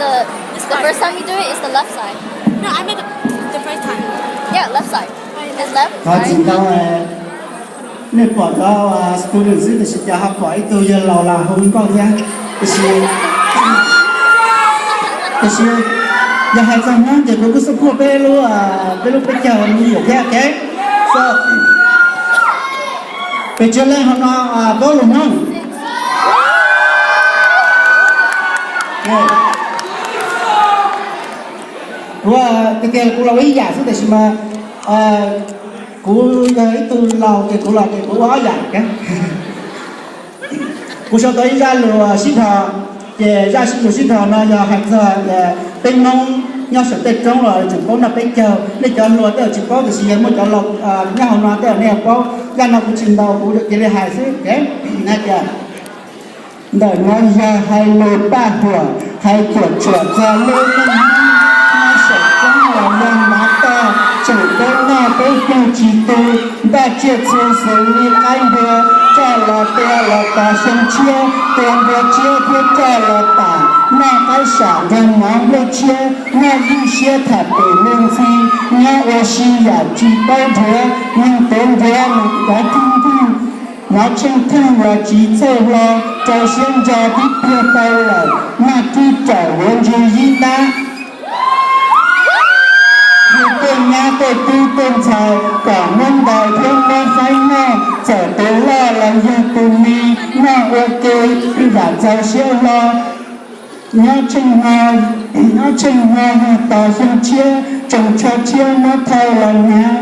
The, the first time you do it is the left side. No, I meant the, the first time. Yeah, left side. It's left, right? Thov txim ntau, nej pom cov student xwb, tiam sis cas ho pom ib tug yawg laus los hu nkauj thiab. Tiam sis, tiam sis yog hais txog Hmoob ces kuv kuj xub phuaj peb lub, peb lub peb caug li thiab, ok? So, peb tsis leej hauv no paub lus Hmoob. Kuv tiag tiag kuv los ib yam xwb, tiam sis mas kuv yog ib tug laus ces kuv los ces kuv ua ob yam thiab. Kuv sau tau ib zaj lus sib dhos, ces zaj lus sib dhos no yog hais txog peb Hmoob nyob saum tej roob los tseem paub noj peb caug. Nej cov hluas tej tsis paub, tiam sis yog muaj cov laus nyob hauv no tej nej paub. Zaj no kuv tsis ntaus, kuv cia li hais xwb, ok? Hais tias, ntawm no yog hais lus paj huam, hais cuam tshuam txog lub neej Hmoob nyob saum roob los yog hnav toj, tseem peb noj peb caug tsis tu, npaj tsiaj txhu xws li qaib npua, coj los tua los tos xyoo tshiab, tua npua tsiab thiab coj los tam, noj qaib sam nrog mov nplooj tshiab, noj ywj siab tham pem luag ntxhi, nyob ua si yam tsis paub nrhiav, neeg tuav nrhiav mus cov thwj ntuj, hnov tsheej theej los tsis txhawj hlo, rau siab ntso tib pliag tau lawm, noj tib raum yuav ntsw yib ntab. Yug tej nyab tej tub tej ntxhais kom muab ntaus thiab muab faib noj, txawm tus loj los yog tus me, noj ua ke yam txaus siab hlo. Nyob tsheej hmo, nyob tsheej hmo yog tos xyoo tshiab, tsoos tsho tshiab muab thau los hnav,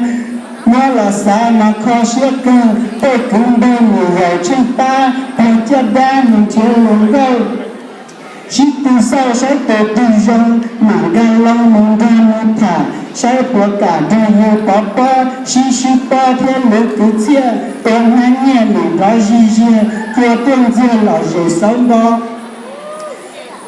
muab los xav mas kho siab kawg. Tej kwv npawg mus yaum tsheej pab, pliag caj dab mus nrhiav hluas nkauj, sib tw xauj saib tus twg zoo, mam nkag loo mus nrog nws tham, saib puas kam nrog yus pov pob, sib sib pob thiab luv kwv txhiaj, tua hnab nyiaj nim nrov zig ziag, cua tuaj ntxiag lom zem xauv npo.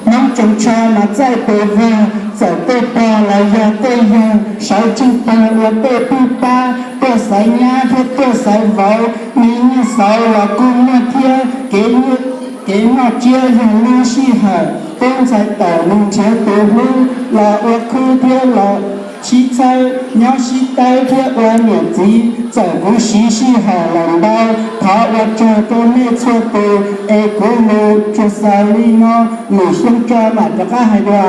Hmoob tsoos tsho mas txaij pes vog, txawm tej pog los yog tej yawg, sawv tseej pog ua tej pwj pab, tuaj xaiv nyab thiab tuaj xaiv vauv, me nyiaj xauv los kuj muaj thiab, kev noj tsiab yog lub sij hawm, tub ntxhais tawm mus nrhiav tus hlub, los ua khub thiab los sib txhawb, nyob sib tawb thiab ua niam txiv, txawm kuv siv sij hawm lawm ntau, thov ua tsaug rau nej txhua tus, es kuv mus tsuag xaus li no, lwm xyoo tso mam rov qab hais dua.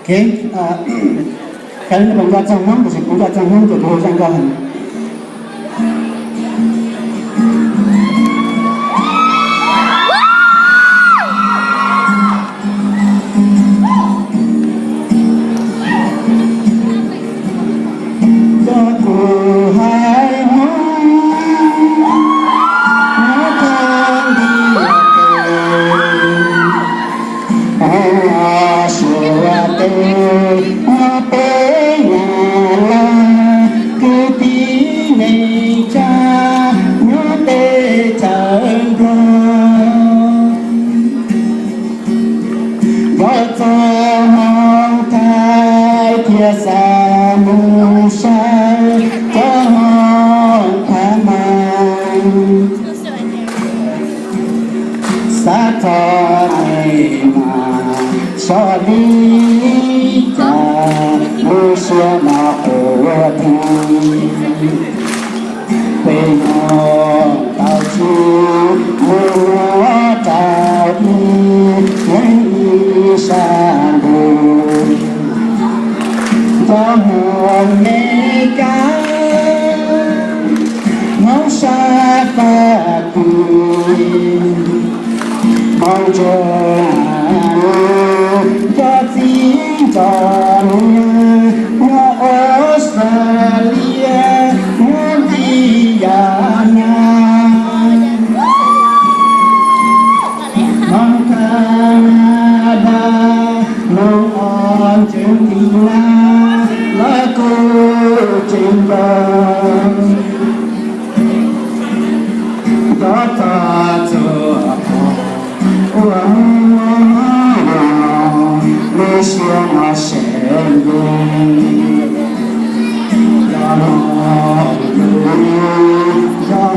Ces, xav li nej puas nco txog Hmoob, tiam sis kuv nco txog Hmoob ces kuv hu zaj nkauj heev. Yog kuv hais Hmoob, Hmoob thoob ntiaj teb, Hmoob suav teb, Hmoob peb nyab laj, kwv tij neej tsa, Hmoob teb chaws Nplog. Nrog txog Hmoob Thaib thiab xa mus saib cov Hmoob Thaib mas, xav txog nej mas sov li cas, lub siab no quaj dhi. Peb nyuam tau tsis mus ua rau ib leeg ib sab ntuj. Cov Hmoob Mes Kas, Hmoob sab faj kis, Hmoob ntsuag, cov txiv ntxawm niam nyob Australia, nyob Vietnam, Hmoob Canada, Hmoob Argentina, lawv kuj tseem nco, nco txog txhua qhov uas lub siab no seem ncees. Cov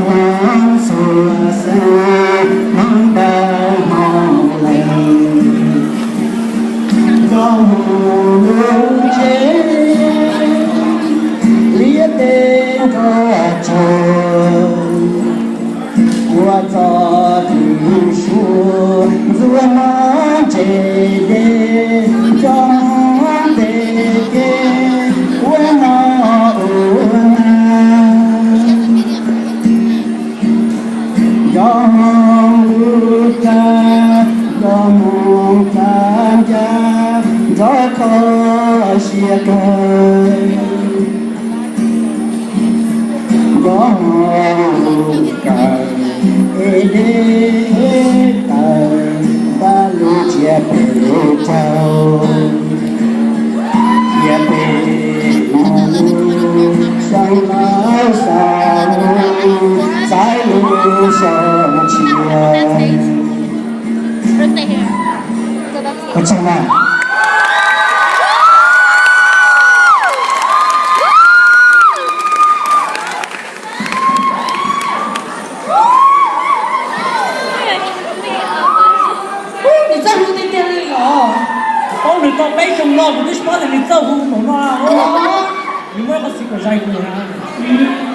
hmoov xuas xwb hmoov ntawd hmoov lees, cov hmoov lub tsev liab teb nrog tsuag, ua txoj twg suab ntxuav hmoov ntse dej, cov hmoov ntes kev ua hmo ua na. Cov hmoov lub caj, cov hmoov txhab ncaj, nrov kho siab kawg. Cov hmoov lub kaw, es dej es taw, npaj lub tsiab pem caug, tsiab pem mus, xyoo laus xyoo, xaiv lub xyoo tshiab. Ua tsaug na. Nws txawj hu tiag tiag li los. Paub nws tau peb xyoo no kuv twb tsis paub tias nws txawj hu npaum no. Nws muaj qhov xwm kom zais kuv na.